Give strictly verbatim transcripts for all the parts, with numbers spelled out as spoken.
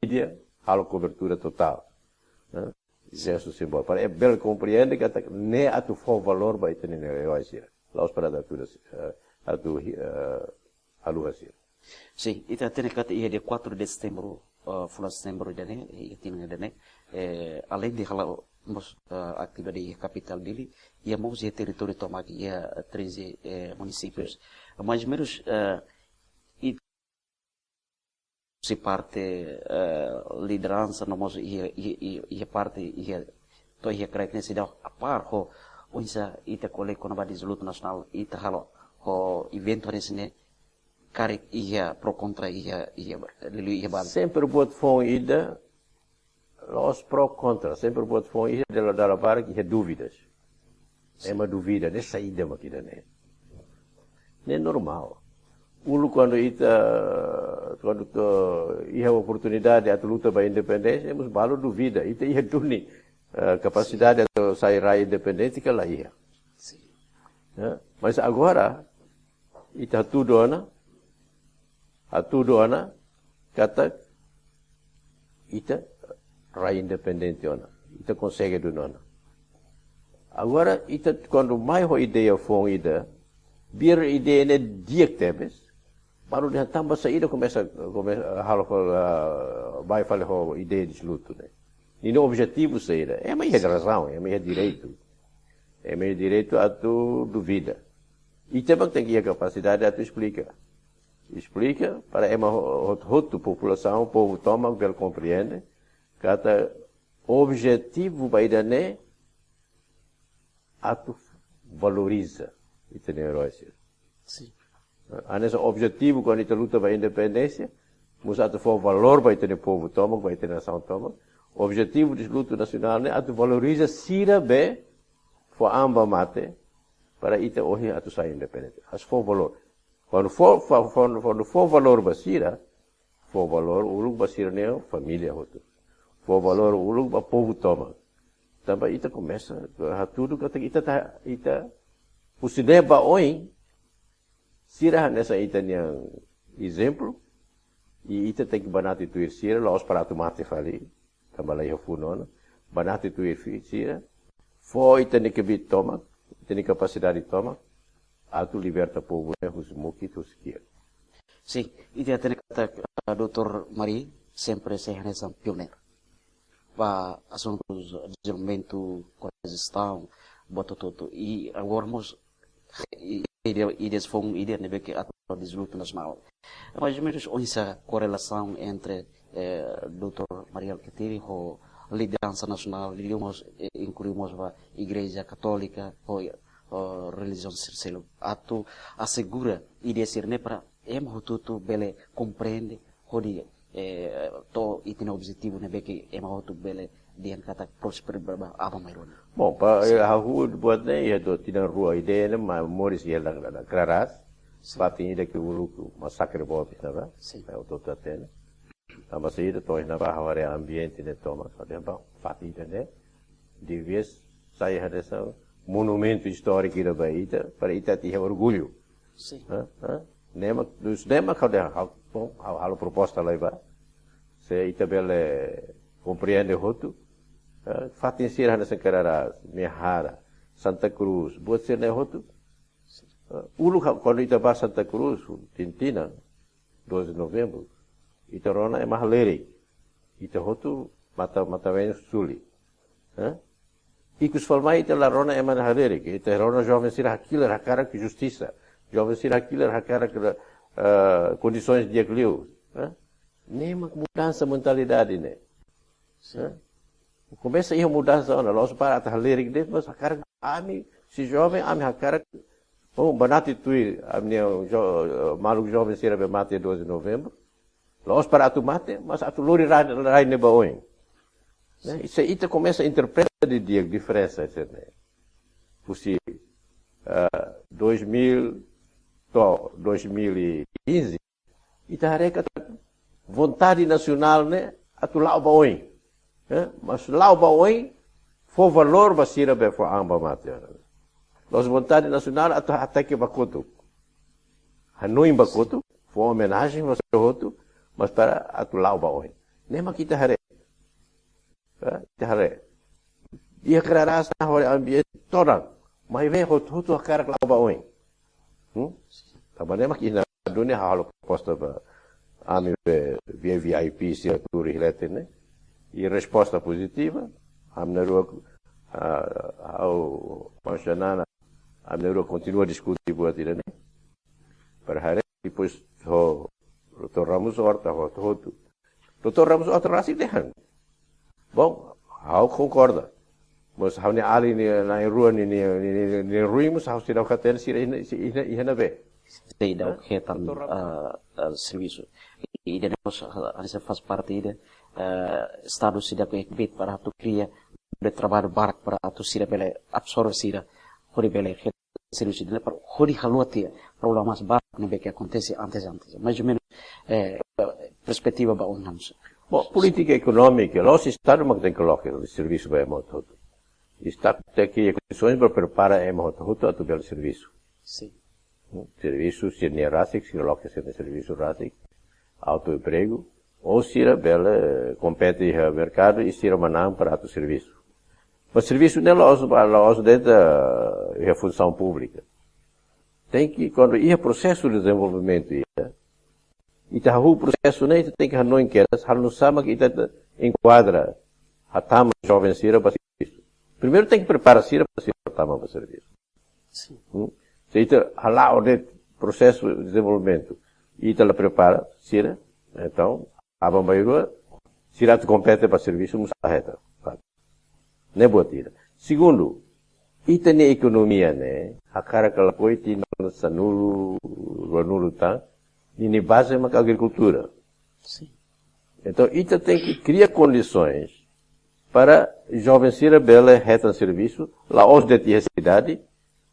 mídia halo kobertura totál, eh, jestu simbóliku. Para ema bele komprende katak ne'e atu fó valór ba ita-nia erói sira. La'ós para atu, eh, atu, eh, haluha sira. Sin, ita hatene katak iha dia quatro de setembro, eh, fulan setembro ida-ne'e, iha tinan ida-ne'e, eh, aleinde halo mós, eh, atividade iha kapitál Dili, iha mós iha territóriu tomak iha treze, eh, munisípius. Sin. Mais ou menus, eh, i-, husi parte, eh, lideransa no mós iha, iha, iha, iha parte, iha, to'o iha kraik ne'e seidauk apár ho oinsá ita ko'alia kona-ba dezlutu nasionál, ita halo ho eventu hanesan ne'e, karik iha pro kontra iha, iha, liuliu iha Bali. Sempre buat foun ida, la'ós pro kontra, sempre buat foun ida dala, dala barak iha dúvidas. Sin. Ema duvida, ne'e saida mak ida-ne'e. Ne'e normál. Uluk kuandu ita, kuandu ita iha oportunidade atu luta ba independénsia, ema balu duvida. Ita iha duni, eh, kapasidade atu sai rai independente ka la iha. Sin. Ya, mas agora, ita hatudu ona, hatudu ona, katak ita rai independente ona, ita konsege duni ona. Agora, ita kuandu mai ho ideia foun ida, biar ideia ne'e di'ak tebes, balu dehan tanba saida komesa, komesa halo, ah, bá fali ho ideia dezlutu ne'e. Ninia objetivu saida? Ema iha razaun, ema iha direitu. Ema iha direitu atu duvida. Ita mak tenke iha kapasidade atu esplika. Esplika para ema ho-, ho-, hotu, populasaun, povu tomak bele komprende katak objetivu ba ida-ne'e atu valoriza ita-nia erói sira. Sin. Hanesan objetivu kuandu ita luta ba independénsia, mós atu fó valór ba ita-nia povu tomak, ba ita-nia nasaun tomak. Objetivu dezlutu nasionál ne'e atu valoriza sira be fó an ba mate, para ita ohin atu sai independente. Atu fó valór. Kuandu fó, fó, fó, kuandu fó valór ba sira, fó valór uluk ba sira-nia família hotu. Fó valór uluk ba povu tomak. Tanba ita komesa hatudu katak ita ta, ita husi ne'e ba oin, sira hanesan ita-nia ezemplu, i ita tenke banati tuir sira, la'ós para atu mate fali, tanba la iha funu ona, banati tuir fi-, sira, fó ita-nia kbiit tomak, ita-nia kapasidade tomak, atu liberta povu ne'e husi mukit, husi kiak. Sin, ita hatene katak, ah, doutór Mari sempre sai hanesan pioneiru ba asuntus dezenvolvimentu, koordenasaun, buat hotu-hotu. I agora mós, i, i, ideias foun ida ne'ebé ke atu dezlutu nasionál. Mais ou menus oinsá korrelasaun entre, eh, doutór Mari Alkatiri ho lideransa nasionál, liuliu mós, eh, inklui mós ba Igreja Katólika, ho, ho relijiaun sira seluk. Atu asegura ideia sira-ne'e para ema hotu-hotu bele komprende hodi, eh, to'o ita-nia objetivu ne'ebé ke ema hotu bele dehan katak prósperu ba, ba aban-bainrua. Bom, para, sin, eh, hahú buat ne'e, iha tinan rua ida-ne'e, mak moris iha la, la, la, Kraras, sin, fatin ida ke uluk masakre boot iha ne'ebá, sin, eh, hotu-hotu hatene. Tanba saida, to'o iha ne'ebá ha'u haree ambiente ne'e tomak, ha'u dehan, bom, fatin ida-ne'e devia sai hanesan monumentu istóriku ida ba ita, para ita atu iha orgullu. Sin. Hã? Hã? Ne'e mak, dus ne'e mak ha'u dehan, ha'u, bom, ha'u halo proposta lai ba. Se ita bele komprende hotu. Hã? Fatin sira hanesan Kraras, Mehara, Santa Cruz, buat sira-ne'e hotu. Hã? Uluk ha'u, kuandu ita ba Santa Cruz, tinan-tinan, doze de Novembro, ita rona ema halerik. Ita hotu mata, mata-been suli. Hã? Ikus fali mai ita la rona ema halerik, ita rona joven sira hakilar hakarak justisa. Joven sira hakilar hakarak, eh, kondisoens di'ak liu. Hã? Ne'e mak mudansa mentalidade ne'e. Sin. Hã? Komesa iha mudansa ona, la'ós para atu halerik de'it, mas hakarak ami, se joven, ami hakarak, oh, banati tuir, ami-nia jo-, maluk joven sira be mate doze de Novembro. La'ós para atu mate, mas atu lori rai, rai ne'e ba oin. Ne'e? I se ita komesa interpreta didi'ak diferensa sira-ne'e. Husi, ah, dois mil to'o dois mil e quinze, ita haree katak vontade nasionál ne'e atu la'o ba oin. Eh? Mas la'o ba oin, fó valór ba sira be fó an ba mate. La'ós vontade nasionál atu hateke ba kotuk. Hanoin ba kotuk, fó omenajen ba sira hotu, mas para atu la'o ba oin. Ne'e mak ita haree. Eh, ita haree. Iha klara rasa hodi ambiente todan. Maibé hotu-hotu hakarak la'o ba oin. Hmm? Tanba ne'e mak iha ne'e duni ha'u halo proposta ba ami be via V I P sira tuur iha leten ne'e. I resposta pozitiva, ami na'in-rua, ah, ha'u, Maun Xanana, ami na'in-rua kontinua diskute buat ida-ne'e. Para haree, depois ho doutór Ramos Horta, ho, hotu. Doutór Ramos Horta rasik dehan: Bom, ha'u konkorda. Mas ha'u-nia alin na'in-rua ne'e, ne'e, ne'e, ne'e, ne'e ruin, mas ha'u seidauk hatene sira iha, iha, iha ne'ebé. Seidauk hetan, ah, ah, servisu. I, i ida-ne'e mós, ah, hanesan faz parte ida, ah, Estadu seidauk kbiit para atu kria de trabalho barak para atu sira bele absorve sira, hodi bele servisu ida-ne'e para hodi haluha tiha problema barak ne'ebé ke akontese antes, antes. Mais ou menos, eh, perspetiva ba oin, Ramos. Bom, polítika ekonómika, la'ós Estadu mak tenke loke servisu ba ema hotu-hotu. Estadu tenke kria kondisoens para prepara ema hotu-hotu atu bele servisu. Sin. Hmm, servisu, sira-nia rasik, sira loke sira-nia servisu rasik, auto empregu, ou sira bele kompete iha merkadu i sira manán para atu servisu. Mas servisu ne'e la'ós, la'ós de'it iha funsaun públika. Tenke, kuandu iha prosesu de dezenvolvimentu, ita, ita hahú prosesu ne'e, ita tenke hanoin kedas, halo nusá mak ita enkuadra, hatama joven sira ba servisu. Primeiru tenke prepara sira para sira tama ba servisu. Sin. Hmm? Se ita hala'o de'it prosesu dezenvolvimentu, ita la prepara sira, entaun, aban-bainrua, sira atu kompete ba servisu, mós la hetan. Ne'e buat ida. Segundu, ita-nia ekonomia ne'e, hakarak ka lakohi tinan sanulu, ruanulu tan, ninia baze mak agrikultura. Sin. Entaun, ita tenke kria kondisoens para joven sira bele hetan servisu, la'ós de'it iha sidade,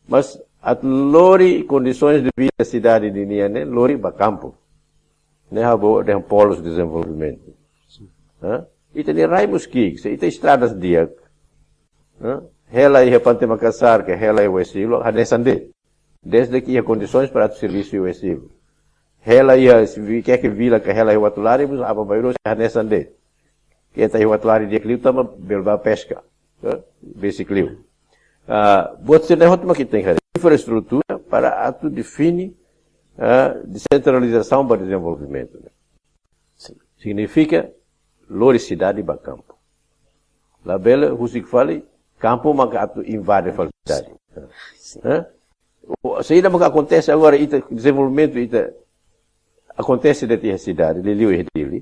mas atu lori kondisoens de vida sidade ninian ne'e, lori ba kampu. Ne'e ha'u bolu dehan polos dezenvolvimentu. Hã? Ita-nia rai mós ki'ik, se ita estradas di'ak. Hã? Hela iha Pante Makasar, ka hela iha Oesilo, hanesan de'it. Desde ke iha kondisoens para atu servisu iha Oesilo. Hela iha, se vi-, ke ke vila, ka hela iha Uatolari, mós aban-bainrua sei hanesan de'it. Keta iha Uatolari di'ak liu tanba bele bá peska, eh, besik liu. Ah, buat sira-ne'e hotu mak ita tenke haree. Infraestrutura para atu define, ah, desentralizasaun ba dezenvolvimentu. Sin. Signifika lori sidade ba kampu. Labele husik fali kampu maka atu invade fali sidade. Sin. Eh? O, saida maka akontese agora, ita, dezenvolvimentu ita akontese de'it iha sidade, liuliu iha Dili.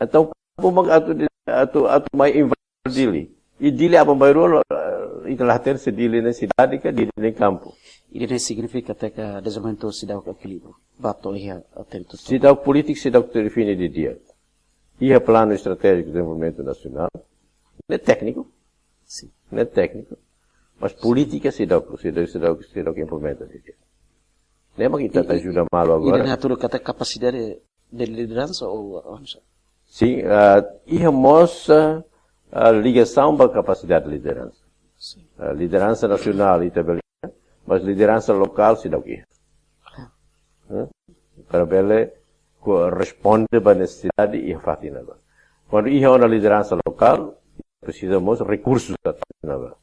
Entaun, kampu mak atu, atu, atu mai invade Dili. I Dili aban-bainrua, eh, ita la hatene se Dili ne'e sidade ka Dili ne'e kampu. Ida-ne'e signifika katak dezenvolvimentu seidauk ekilíbriu. Ba to'o iha atento. Seidauk polítika, seidauk define didi'ak. Iha Planu Estratéjiku Dezenvolvimentu Nasionál. Ne'e tékniku. Sin. Ne'e tékniku. Mas polítika seidauk, seidauk, seidauk, seidauk implementa didi'ak. Ne'e mak ita atu ajuda malu agora. Ida-ne'e hatudu katak kapasidade de lideransa ou, ou... Sin, ah, iha mós, ah, ah, ligasaun ba kapasidade de lideransa. Sin. Ah, lideransa nasionál ita bele, mas lideransa lokál seidauk iha. Hã? Para bele ko-, responde ba nesesidade iha fatin ne'ebá. Kuandu iha ona lideransa lokál, presiza mós rekursus atu ne'ebá.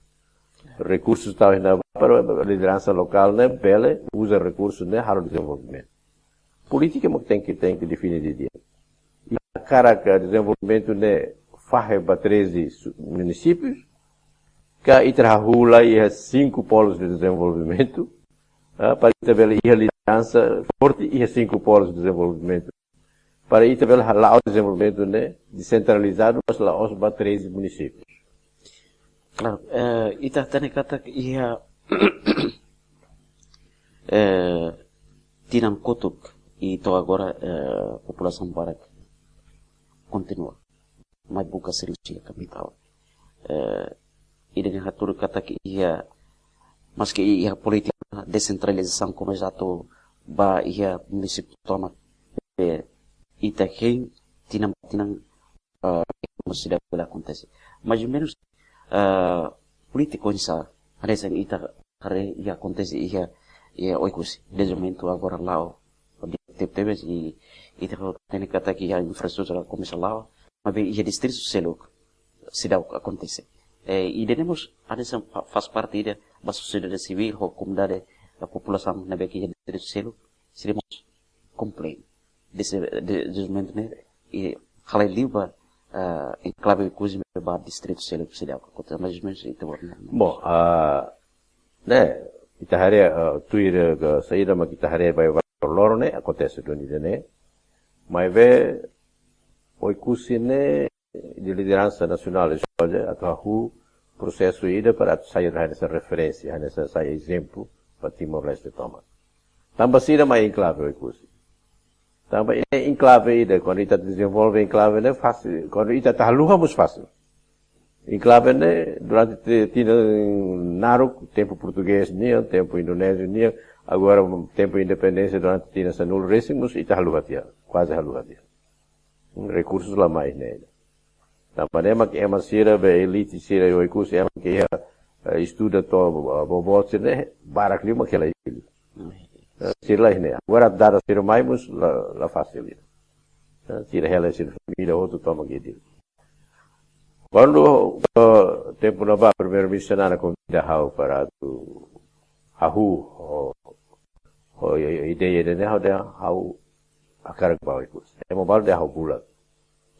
Rekursus tau iha ne'ebá para lideransa lokál ne'e bele uza rekursus ne'e halo dezenvolvimentu. Polítika mak tenke, tenke define didi'ak. I hakarak dezenvolvimentu ne'e fahe ba treze su-, munisípius, ka ita hahú lai iha cinco polos de desenvolvimento, ah, para ita bele iha lideransa forte iha cinco polos de desenvolvimento. Para ita bele hala'o dezenvolvimentu ne'e desentralizadu, mas la'ós ba treze munisípius. Klaru, eh, ita hatene katak iha, eh, tinan kotuk i to'o agora, eh, populasaun barak kontinua mai buka servisu iha kapitál. Eh, ida-ne'e hatudu katak iha, maski iha polítika desentralizasaun komesa atu ba iha munisípiu tomak, eh, ita hein tinan ba tinan, eh, mós seidauk bele akontese. Mais ou menus, eh, polítika oinsá, hanesan ita haree iha akontese iha, iha Oekusi, dezenvolvimentu agora la'o, di tebetebes i, ita hatene katak iha infraestrutura komesa la'o, maibé iha distritu seluk seidauk akontese. Eh, ida-ne'e mós hanesan fa-, faz parte ida ba sosiedade sivíl ho komunidade, eh, populasaun ne'ebé ke iha distritu seluk sira mós komplain. Dese, de, dezenvolvimentu ne'e, i halai liu ba, eh, enklave Oekusi ba distritu seluk seidauk akontese, mais ou menus ita-boot. Bom, ah, ne'e, ita haree, ah, tuir, eh, saida mak ita haree ba, ba loron ne'e, akontese duni ida-ne'e. Maibé, Oekusi ne'e, lideransa nasionál eskolle atu hahú prosesu ida para atu sai hanesan referénsia, hanesan sai ezemplu ba Timor-Leste tomak. Tanba sira mai enklave Oekusi. Tanba ne'e enklave ida, kuandu ita dezenvolve enklave ne'e fasil, kuandu ita atu haluha mós fasil. Enklave ne'e durante ti-, tinan naruk, tempu portugés nian, tempu indonéziu nian, agora tempu independénsia durante tinan sanulu-resin, mós ita haluha tiha, kuaze haluha tiha. Rekursus la mai ne'e. Tanba ne'e mak ema sira be elite sira iha Oekusi, ema ke iha, eh, estuda to'o, eh, boboot sira ne'e, barak liu mak hela hili. Eh, sira la iha ne'e. Agora dada sira mai mós la, la fasil. Eh, sira hela sira família hotu tomak iha Dili. Kuandu, eh, tempu ne'ebá, Primeiru-Ministru Xanana konvida ha'u para atu hahú ho, ho i-, i-, ideia ida-ne'e, ha'u dehan ha'u hakarak bá Oekusi. Ema balu dehan ha'u bulak.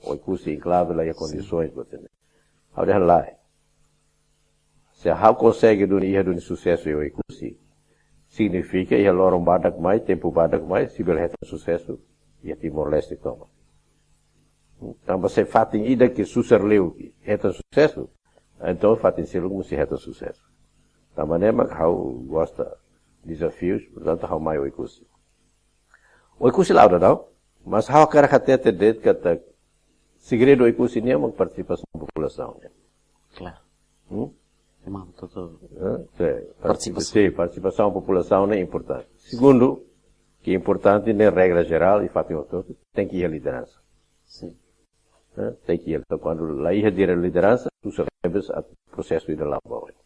Oekusi enklave la iha kondisoens buat ne'e. Ha'u dehan lae. Se ha'u konsege duni, iha duni susesu iha Oekusi, signifika iha loron badak mai, tempu badak mai, sei bele hetan susesu iha Timor-Leste tomak. Tanba se fatin ida ke susar liu ke hetan susesu, entaun fatin seluk mós sei hetan susesu. Tanba ne'e mak ha'u gosta dezafius, portantu ha'u mai Oekusi. Oekusi la'o daudaun, mas ha'u hakarak hatete de'it katak segredu Oekusi nian mak partisipasaun populasaun nian. Klaru. Hmm? Memang betul. Eh, sí, partisipasaun. Sí, partisipasaun populasaun ne'e importante. Segundu, ke importante ne'e regra jerál i fatin hotu-hotu, tenke iha lideransa. Sin. Eh, tenke iha. Entaun kuandu la iha direita lideransa, susar tebes atu prosesu ida la'o ba oin.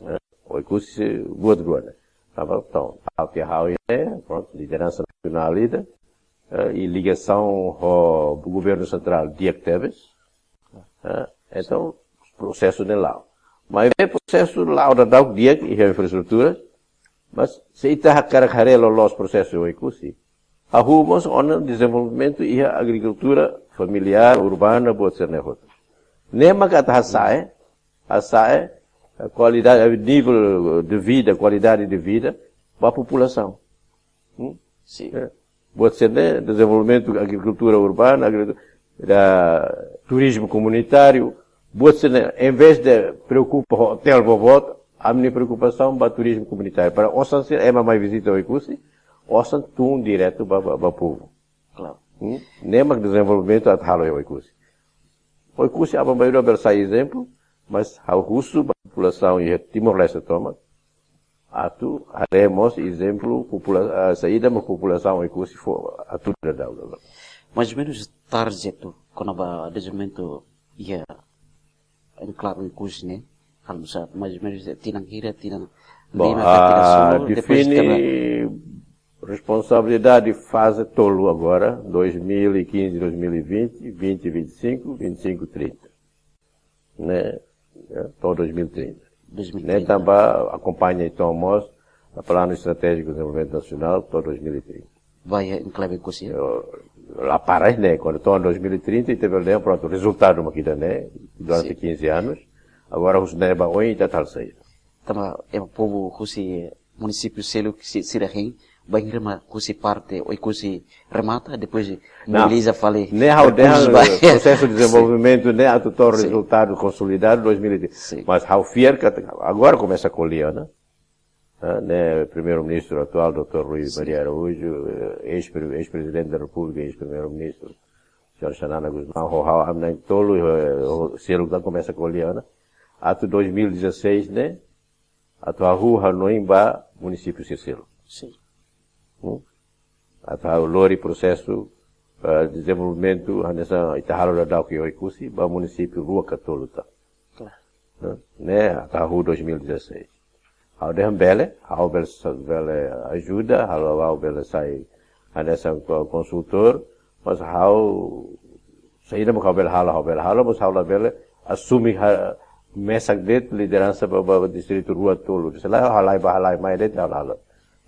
Eh, Oekusi buat rua ne'e. Tanba, entaun, ha'u ke ha'u iha, prontu, lideransa nasionál ida, eh, i ligasaun ho governu sentrál di'ak tebes. Eh, entaun, prosesu ne'e la'o. Maibé prosesu la'o daudauk di'ak iha infraestrutura, mas se ita hakarak haree loloos prosesu Oekusi, hahú mós ona dezenvolvimentu iha agrikultura familiár, urbana, buat sira-ne'e hotu. Ne'e mak atu hasa'e, hasa'e, eh, kualidade, eh, nivel de vida, kualidade de vida ba populasaun. Hmm? Sin. Eh, buat sira-ne'e, dezenvolvimentu agrikultura urbana, agrikultura, turizmu komunitáriu, buat sira-ne'e, em vez de preokupa ho otél boboot, ami-nia preokupasaun ba turizmu komunitáriu. Para osan sira ema mai vizita Oekusi, osan tun diretu ba, ba, ba povu. Klaru. Hmm? Ne'e mak dezenvolvimentu atu halo iha Oekusi. Oekusi aban-bainrua bele sai ezemplu, mas ha'u husu ba populasaun iha Timor-Leste tomak, atu haree mós ezemplu popula-, ah, saida mak populasaun Oekusi fó atu daudaun. Mais ou menus target kona-ba dezenvolvimentu iha enklave Oekusi ne'e, halo sá, mais ou menus tinan hira, tinan Bom, lima, ka tinan ah, sanulu, depois define tinan responsabilidade faze tolu agora, dois mil e quinze, dois mil e vinte, vinte, vinte e cinco, vinte e cinco, trinta. Ne'e? Eh, to'o dois mil e trinta. Dois mil e trinta. Ne'e tanba akompaña entaun mós Planu Estratéjiku de Dezenvolvimentu Nasionál to'o dois mil e trinta. Ba iha enklave Oekusi? Eh, la para ne'e, kuandu to'o dois mil e trinta, ita bele dehan, prontu, rezultadu mak ida-ne'e, durante Sin. quinze anos. Agora, husi ne'e ba oin, ita atu halo saida. Tanba, ema povu husi munisípiu seluk si-, sira hein, bainhira mak husi parte Oekusi remata, depois Não. mobiliza fali Ne'e ha'u dehan, recursos ba. prosesu de Sin. dezenvolvimentu ne'e atu to'o Sin. rezultadu konsolidadu dois mil e trinta. Sin. Mas ha'u fiar katak agora komesa ko'alia, ne'e? Ah, ne'e Primeiru-Ministru atuál, doutór Rui Sin. Maria Araújo, eh, ex-pre-, ex-Prezidente da Repúblika, ex-Primeiru-Ministru, señór Xanana Gusmão, ho ha'u, ami na'in-tolu, eh, ho, seluk ita komesa ko'alia, ne'e? Atu dois mil e dezasseis, ne'e? Atu hahú hanoin ba munisípiu sira seluk. Sin. Hmm? Atu hahú lori prosesu, eh, dezenvolvimentu, hanesan ita halo daudauk iha Oekusi, ba munisípiu rua ka tolu tan. Klaru. Ne'e? Ne'e, atu hahú dois mil e dezasseis. Ha'u dehan bele, ha'u bele sa-, bele ajuda, ha'u, ha'u bele sai hanesan ko-, konsultór, mas ha'u Saida mak ha'u bele halo, ha'u bele halo, mas ha'u labele asume ha, mesak de'it lideransa ba, ba, ba distritu rua tolu. Selae ha'u halai bá halai mai de'it ha'u halo.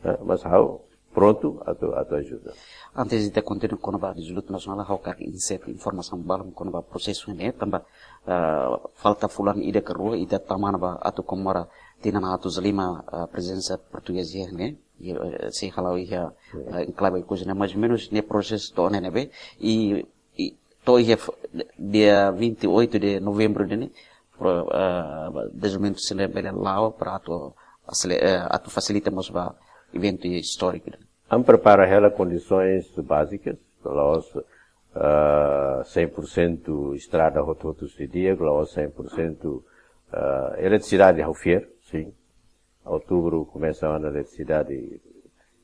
Eh, mas ha'u prontu atu, atu ajuda. Antes ita kontinua kona-ba rezultadu nasionál, ha'u hakarak insert informasaun balun kona-ba prosesu ne'e, tanba, eh, falta fulan ida ka rua, ita tama ona ba atu komemora tinan atus lima, eh, prezensa portugeza ne'e, i, eh, sei hala'o iha, eh, enklave Oekusi ne'e, mais ou menus ne'e prosesu to'o ne'ebé, i, i to'o iha f-, dia vinte e oito de novembro ne'e, pro, eh, dezenvolvimentu sira bele la'o para atu asele-, eh, atu fasilita mós ba eventu istóriku ne'e. Ami prepara hela kondisoens bázikas, la'ós, ah, cem por cento estrada hotu-hotu sei di'ak, la'ós cem por cento, ah, eletrisidade ha'u fiar, sin. Outubru komesa ona eletrisidade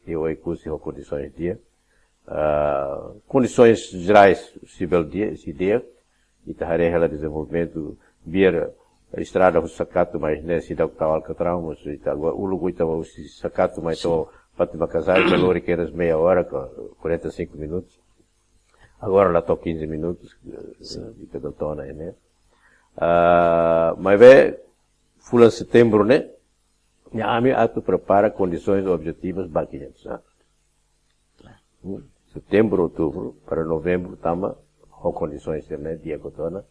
iha Oekusi ho kondisoens di'ak. Ah, kondisoens jerais sei bele di'ak, sei di'ak. Ita haree hela dezenvolvimentu, biar estrada husi Sakatu mai ne'e seidauk tau alkatraun, mas ita agora uluk ita husi Sakatu mai to'o Fatima Casais, ita lori kedas meia hora, ka quarenta e cinco minutos. Agora la to'o quinze minutos, eh, ita to'o ona ne'e. Ah, maibé fulan setembru ne'e, ne'e ami atu prepara kondisoens objetivas ba quinhentos anos. Hmm. Setembru, outubru, para novembru, tama ho kondisoens ne'e di'ak hotu ona.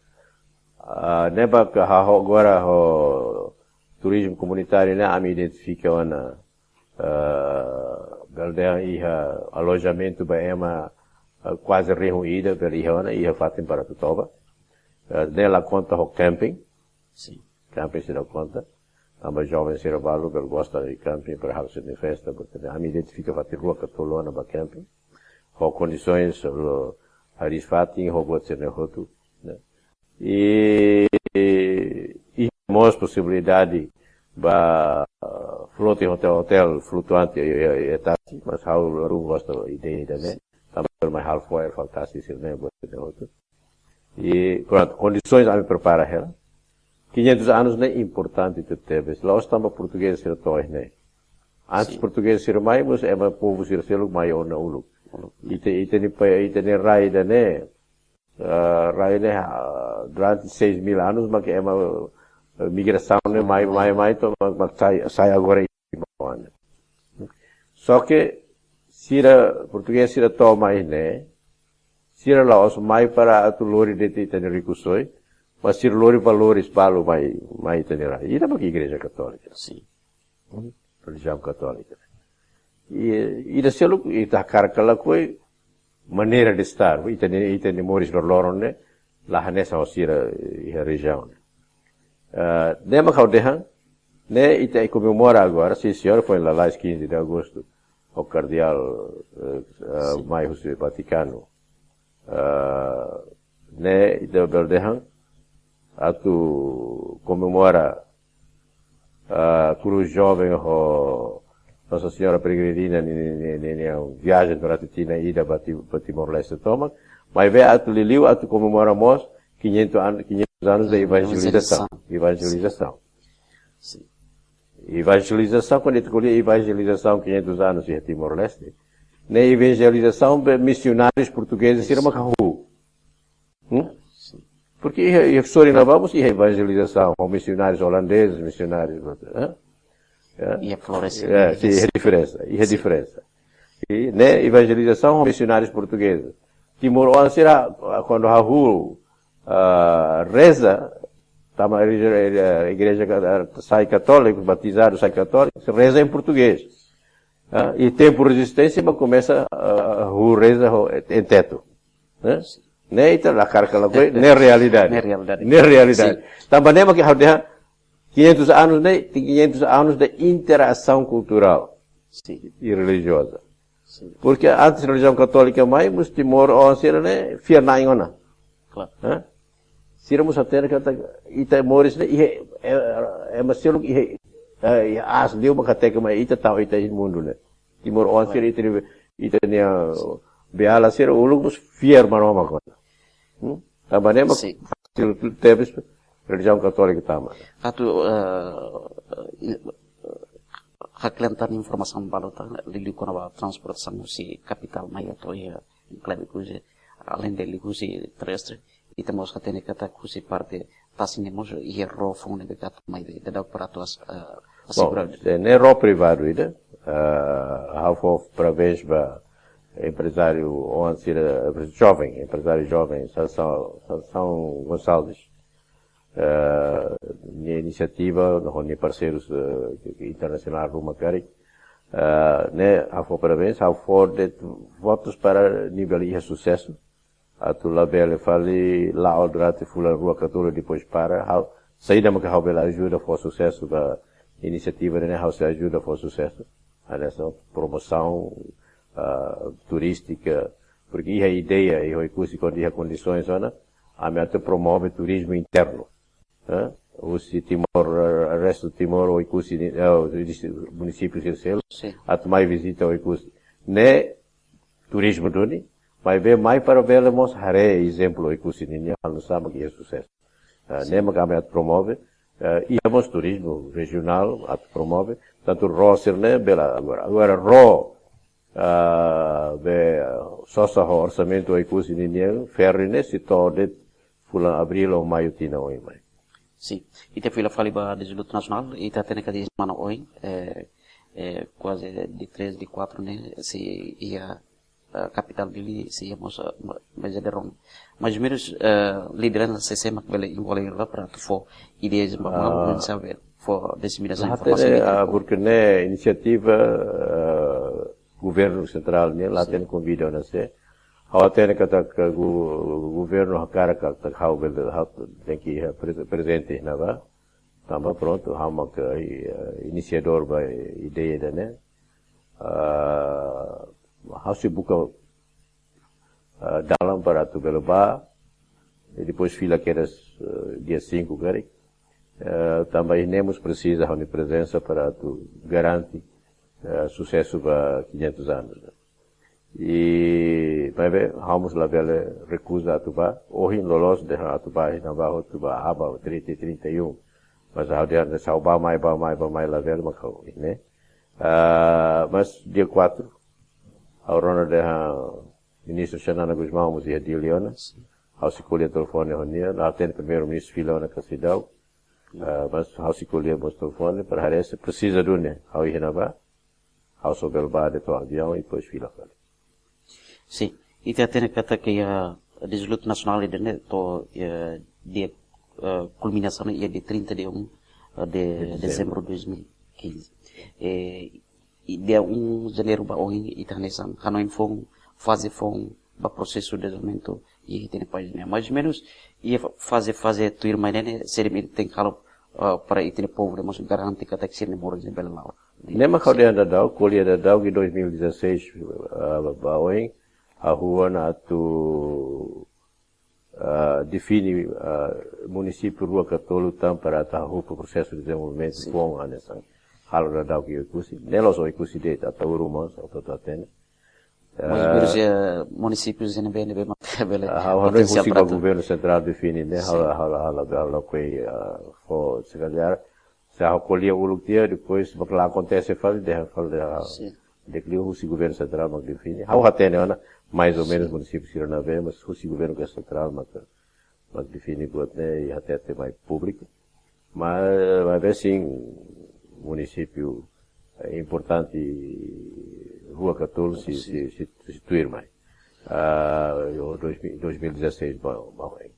Ah, ne'ebé ka ha'u agora ho turizmu komunitáriu ne'e, ami identifika ona, ah, bele dehan iha alojamentu ba ema, ah, kuaze rihun ida, bele iha ona, iha fatin para atu toba. Ah, ne'e la konta ho camping. Sin. Camping seidauk konta. Tanba joven sira balu bele gosta de camping para halo sira-nia festa, portantu ami identifika fatin rua ka tolu ona ba camping. Ho kondisoens, ho hariis-fatin, ho buat sira-ne'e hotu, ne'e. I, i mós posibilidade ba, ah, floating hotel, hotel flutuante, i, i, i tasi, mas ha'u la gosta ideia ida-ne'e. Tanba mai halo fo'er, fa'an tasi sira-ne'e, buat sira-ne'e hotu. I prontu, kondisoens ami prepara hela. Quinhentos anos ne'e importante tebes. La'ós tanba portugés sira to'o iha ne'e. Antes, sin, portugés sira mai, mós ema povu sira seluk mai ona uluk. Uluk. Ita, ita-nia pa, ita-nia rai ida-ne'e, ah, rai ne'e, ah, durante seis mil anos, mak ema, eh, migrasaun ne'e mai, mai, mai, to'o, mak, mak sai, sai agora. Só que sira, portugés sira to'o mai ne'e, sira la'ós mai para atu lori de'it ita-nia rikusoin, mas sira lori valores balu mai, mai ita-nia rai. Ida mak Igreja Katólika. Sin. Hmm? Relijiaun Katólika. I, ida seluk, ita hakarak ka lakohi, maneira de estar, ita-nia, ita-nia moris loroloron ne'e, la hanesan ho sira iha rejiaun ne'e. Ah, ne'e mak ha'u dehan, ne'e ita komemora agora, sin señór, foin lalais quinze de agosto, ho kardeál, eh, eh, sin, mai husi Vatikanu. Ah, ne'e ita bele dehan, atu komemora, ah, Cruz Jovem ho Nossa Senhora Peregrina nia, nia, nia, nia, nia viajen durante tinan ida ba Ti-, ba Timor-Leste tomak. Maibé atu liuliu, atu komemora mós quinhentos an-, quinhentos anos de evangelização. Evangelização. Evangelização. Sin. Evangelizasaun, kuandu ita ko'alia evangelizasaun quinhentos anos iha Timor-Leste, ne'e evangelizasaun be misionárius portugezes sira mak hahú. Hmm? Sin. Porque iha, iha Sorin ne'ebá mós iha evangelizasaun, ho misionárius olandezes, misionárius, eh? Eh? Iha Flores. Eh, sin, iha diferensa, iha, sin, diferensa. I ne'e evangelizasaun ho misionárius portugezes. Timoroan sira, kuandu hahú, ah, reza, tanba igreja, igreja, igreja ka-, sai katóliku, batizadu sai katóliku, reza em português. Ah, i tempu rezisténsia, mak komesa, ah, hahú reza ho, em teto. Ne'e? Ne'e ita la hakarak ka lakohi, ne'e realidade. Ne'e realidade. Ne'e realidade. Sin. Tanba ne'e mak ha'u dehan, quinhentos anos ne'e, tem quinhentos anos de interação cultural, sin, e religiosa. Sin. Porque antes relijiaun katólika mai, mós timoroan sira ne'e fiar-na'in ona. Klaru. Hã? Sira mós hatene katak ita moris ne'e iha, eh, eh, ema seluk iha, eh, iha aas liu mak hateke mai ita tau ita iha mundu ne'e. Timoroan sira ita, ita-nia, eh, beala sira uluk mós fiar Maromak ona. Hmm? Tanba ne'e mak, sin, fasil tebes relijiaun katólika tama. Atu, eh, i-, haklean tan informasaun balu tan, liuliu kona-ba transportasaun husi kapitál mai to'o iha enklave Oekusi, além de liuhusi terrestre, ita mós hatene katak husi parte tasi ne'e mós iha ró foun ne'ebé atu mai ida daudaun para atu as-, eh, asegura. Bom, se ne'e ró privadu ida, eh, ha'u fó parabéns ba emprezáriu oan sira, joven, emprezáriu joven, Sansão, Sansão Gonçalves. Eh, nia inisiativa, no nia parseirus, eh, internasionál ruma karik. Eh, ne'e, ha'u fó parabéns, ha'u fó de'it votus para nia bele iha susesu. Atu labele fali la'o durante fulan rua ka tolu depois para. Ha'u, saida maka ha'u bele ajuda fó susesu ba inisiativa ne'e, ha'u sei ajuda fó susesu. Hanesan promosaun, ah, turístika, porque iha ideia, iha Oekusi kuandu iha kondisoens ona, ami atu promove turizmu internu. Eh? Husi Timor, eh, restu Timor, Oekusi, eh, munisípiu sira seluk, Sin. atu mai vizita Oekusi. Ne'e turizmu duni, maibé mai para bele mós haree ezemplu Oekusi nian, halo sama ke iha susesu. Eh, Sin. ne'e maka ami atu promove, eh, iha mós turizmu rejionál atu promove, tantu ró sira-ne'e bele agora. Agora ró, ah, be, sosa ho orsamentu Oekusi nian, ferry ne'e sei to'o de'it fulan abríl ou maiu tinan oin mai. Sin. Ita fila fali ba Dezluta Nasionál, ita hatene katak semana oin, eh, eh, kuaze dia três, dia quatro ne'e, sei iha, eh, kapitál Dili, sei iha mós, eh, ma-, meza de Roma. Mais ou menus, eh, lideransa sé-sé mak bele envolve ba para atu fó ideias ba Ah. malu, sabe, fó diseminasaun La informasaun hatene, ida ah, atu porque ne'e inisiativa, ah, governu sentrál nian, la Sin. hatene konvida ona sé. Ha'u hatene katak gu-, governu hakarak katak ha'u bele, ha'u tenke, eh, pre-, prezente iha ne'ebá. Tanba prontu, ha'u mak, eh, inisiadór ba ideia ida-ne'e. Ah, ha'u sei buka, ah, dalan para atu bele bá, i depois fila kedas, eh, dia cinco karik. Eh, tanba iha ne'e mós presiza ha'u-nia prezensa para atu garante, eh, susesu ba quinhentos anos. I, maibé, ha'u mós labele rekuza atu bá, ohin loloos dehan atu bá, iha ne'ebá atu bá, aban, trinta, trinta e um. Mas ha'u dehan, se ha'u bá mai, bá mai, bá mai, labele, mak ha'u, ne'e. Ah, mas dia quatro, ha'u rona dehan Ministru Xanana Gusmão mós iha Dili ona. Sin. Ha'u sei ko'alia telefone ho nia, la hatene Primeiru-Ministru fila ona ka seidauk. Ah, mas ha'u sei ko'alia mós telefone, para haree se presiza duni, ha'u iha ne'ebá. Ha'u só bele bá de'it ho aviaun i depois fila fali. Sin. Ita hatene katak iha Dezluta Nasionál ida-ne'e to'o, eh, dia, eh, kulminasaun iha dia trinta de um, eh, de Dezembru. dezembru dois mil e quinze. Eh, i dia um de janeiru ba ohin ita hanesan hanoin foun, faze foun ba prosesu dezenvolvimentu iha ita-nia país ne'e. Mais ou menus, iha fa-, faze, faze tuirmai ne'e, ne'e, sira-ne'e tenke halo, ah, para ita-nia povu ne'e mós garante katak sira-nia moris ne'e bele la'o. Ne'e mak ha'u dehan daudauk, ko'alia daudauk iha dois mil e dezasseis, ah, ba oin, hahú ona atu, ah, define, ah, munisípiu rua ka tolu tan para atu hahú ba prosesu dezenvolvimentu Sin. foun hanesan halo daudauk iha Oekusi. Ne'e la'ós Oekusi de'it, Ataúru mós, atu hatene. Mais ou menus, Ah, eh, munisípiu ne'ebé, ne'ebé mak bele ah, ha'u hanoin potensiál husi para ba atu governu sentrál define, ne'e, Sin. ha'u, ha'u, ha'u, ha'u, ha'u, ah, fó, se kalhar, se ha'u ko'alia uluk tiha, depois, mak la akontese fali, dehan fali, ah, Sin. dehan liu husi governu sentrál mak define. Ha'u hatene ona, mais ou Sin. menus munisípiu sira ne'ebé, mas husi governu sentrál mak, mak define buat ne'e, i hatete mai públiku. Mas, maibé sin, munisípiu, eh, importante rua ka tolu sei, Sin. sei, sei, sei tuirmai. Ah, iha dois mil, dois mil e dezasseis, bom, bom, eh.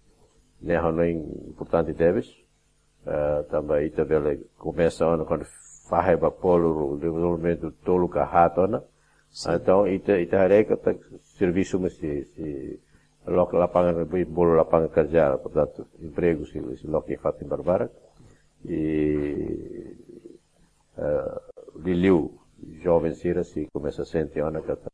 Ne'e hanoin importante tebes. Ah, tanba ita bele komesa ona kuandu fahe ba polu dezenvolvimentu tolu ka haat ona. Sin. Entaun, ita, ita haree katak servisu mós sei, sei loke lapangan, bolu lapangan kerja, portantu, empregu sei, sei loke iha fatin barbarak. I, eh, liuliu, joven sira sei komesa sente ona katak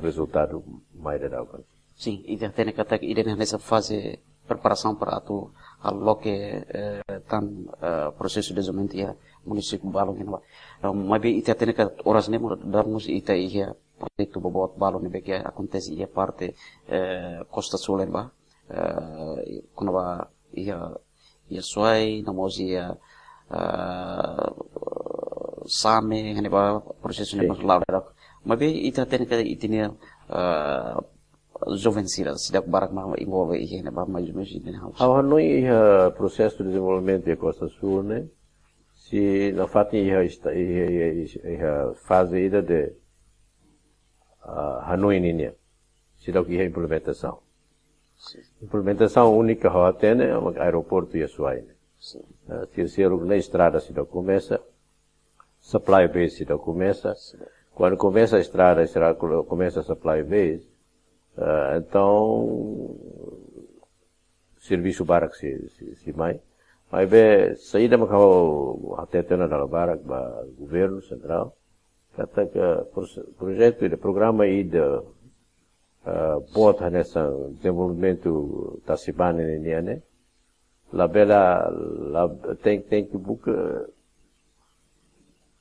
rezultadu mai daudauk ona. Sin, ita hatene katak ida-ne'e hanesan faze preparasaun para atu halo loke, eh, tan, eh, prosesu dezenvolvimentu iha munisípiu balun iha ne'ebá. Eh, maibé ita hatene katak oras ne'e mós daudaun mós ita iha projetu boboot balun ne'ebé ke akontese iha parte, eh, Kosta Súl iha ne'ebá. Eh, kona-ba iha, iha Suai, no mós iha, eh, Same, iha ne'ebá prosesu ne'e Sin. mós la'o daudauk. Maibé ita hatene katak ita-nia, eh, joven sira, sira barak mak envolve iha ne'ebá, mais ou menus iha ne'e. Ha'u hanoin iha prosesu dezenvolvimentu iha Kosta Súl ne'e, sei nafatin iha esta-, iha, iha, iha, iha faze ida de, ah, hanoin nian. Seidauk iha implementasaun. Sin. Implementasaun úniku ha'u hatene, mak aeroportu iha Suai ne'e. Sin. Ah, se, se ne'e estrada seidauk komesa, supply base seidauk komesa. Sin. Kuandu komesa estrada, estrada ko-, komesa supply base, ah, entaun servisu barak sei, sei, sei mai. Maibé, saida mak ha'u hatete ona dala barak ba governu sentrál, katak proje-, projetu ida, programa ida, ah, boot hanesan dezenvolvimentu tasi-banin nian ne'e, labele, la, tenke, tenke buka,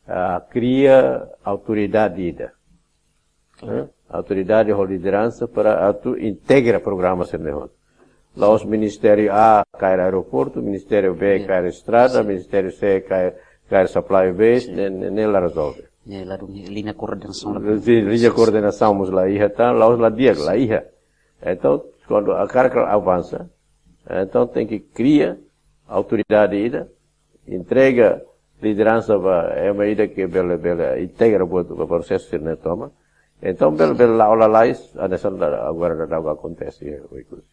ah, kria autoridade ida. Eh? Autoridade ho lideransa para atu integra programa sira-ne'e hotu. La'ós Ministériu A kaer aeroportu, Ministériu B kaer estrada, Ministériu C kaer, kaer supply base, ne'e, ne'e, ne'e la rezolve. Ne'e la dun liña koordenasaun la. Sin, liña koordenasaun mós la iha, tan, la'ós la di'ak, la iha. Entaun, kuandu hakarak avansa, entaun tenke kria autoridade ida, entrega lideransa ba ema ida ke bele, bele integra buat ba prosesu sira-ne'e tomak. Entaun bele, bele la'o lalais, hanesan agora daudaun akontese iha Oekusi.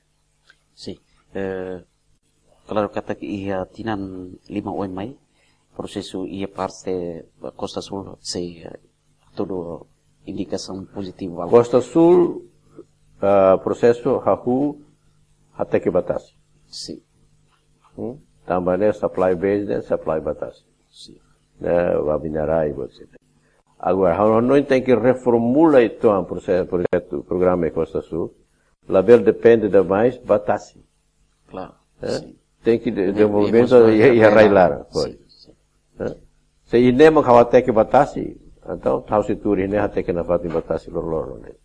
Sin. Eh, klaru katak iha tinan lima oin mai, prosesu iha parte Kosta Súl sei, eh, tudu indikasaun pozitivu. Kosta Súl, ah, prosesu hahú hateke ba tasi. Sin. Hmm? Tanba ne'e supply base ne'e supply ba tasi. Sin. Ne'e, ba mina-rai, buat sira. Agora, ha'u hanoin tenke reformula uitoan prosesu, projetu, programa Kosta Súl. Labele depende demais ba tasi. Klaru. Eh? Sin. Tenke de-, dezenvolvimentu iha, iha rai-laran, pois. Sin, sin. Eh? Se ida-ne'e mak ha'u hateke ba tasi, entaun ha'u sei tuur iha ne'e hateke nafatin ba tasi loroloron ne'e.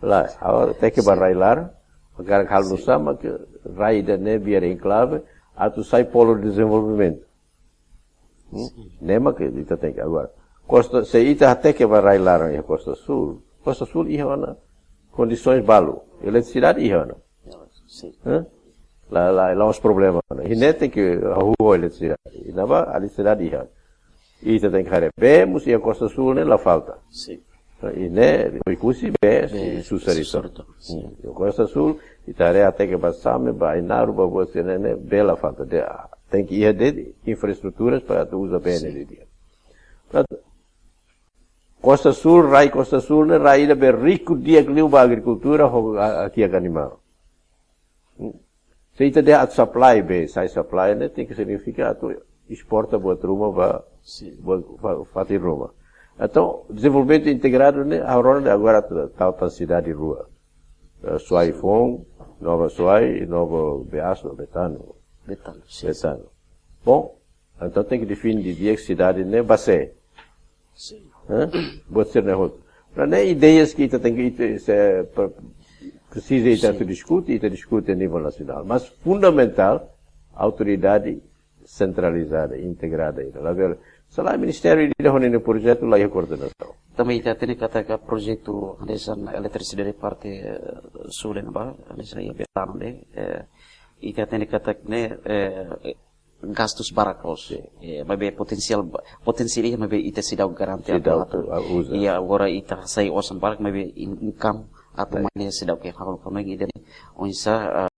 Lae, ha'u hateke ba rai-laran, agora halo nu'usá mak rai ida-ne'e vira enklave, atu sai polu dezenvolvimentu. Hmm? Sin. Ne'e mak ita tenke agora. Kosta, se ita hateke ba rai-laran iha Kosta Súl, Kosta Súl iha ona kondisoens balu, eletrisidade iha ona. Sin. Eh? La, la, la'ós problema ona. Iha ne'e tenke hahú eletrisidade. Iha ne'ebá eletrisidade iha. Ita tenke haree bee, mós iha Kosta Súl ne'e la falta. Sin. Iha ne'e, Oekusi bee, bee, susar, susar uitoan. Sin. Hmm. Iha Kosta Súl, ita haree hateke ba Same, ba Ainaro, ba buat sira-ne'e, bee la falta. De, ah, tenke iha de'it infraestruturas para atu uza bee ne'e di'ak. Portantu, Kosta Súl, rai Kosta Súl ne'e rai ida be riku di'ak liu ba agrikultura ho, a, a, kiak animál. Se ita dehan atu supply bee, sai supply ne'e tenke signifika atu esporta buat ruma ba, sin, buat fa-, fatin ruma. Entaun, dezenvolvimentu integradu ne'e, agora, agora tau tan sidade rua. Eh, Suai foun, Nova Suai, i Nova Beaço, Betano. Betano, sin. Betano. Bom, entaun tenke define didi'ak sidade ne'e ba sé. Sin. Hã? Buat sira-ne'e hotu. Para ne'e ideias ke ita tenke, ita, se, pa-, presiza ita, sin, atu diskute, ita diskute a nivel nasionál. Mas fundamentál, autoridade sentralizada, integrada ida. Labele, se lae ministériu ida ho ninia projetu la iha koordenasaun. Tanba ita hatene katak projetu hanesan eletrisidade parte, eh, súl ne'ebá, hanesan iha Betano ne'e, eh, ita hatene katak ne'e, eh, gastus barak loos. Sin. Eh, maibé potensiál ba-, potensiál iha, maibé ita seidauk garante atu, seidauk atu, ah, uza. Iha, agora ita hasai osan barak, maibé in-, income atu, baik, mai ne'e seidauk iha, ha'u hanoin ida-ne'e oinsá, ah,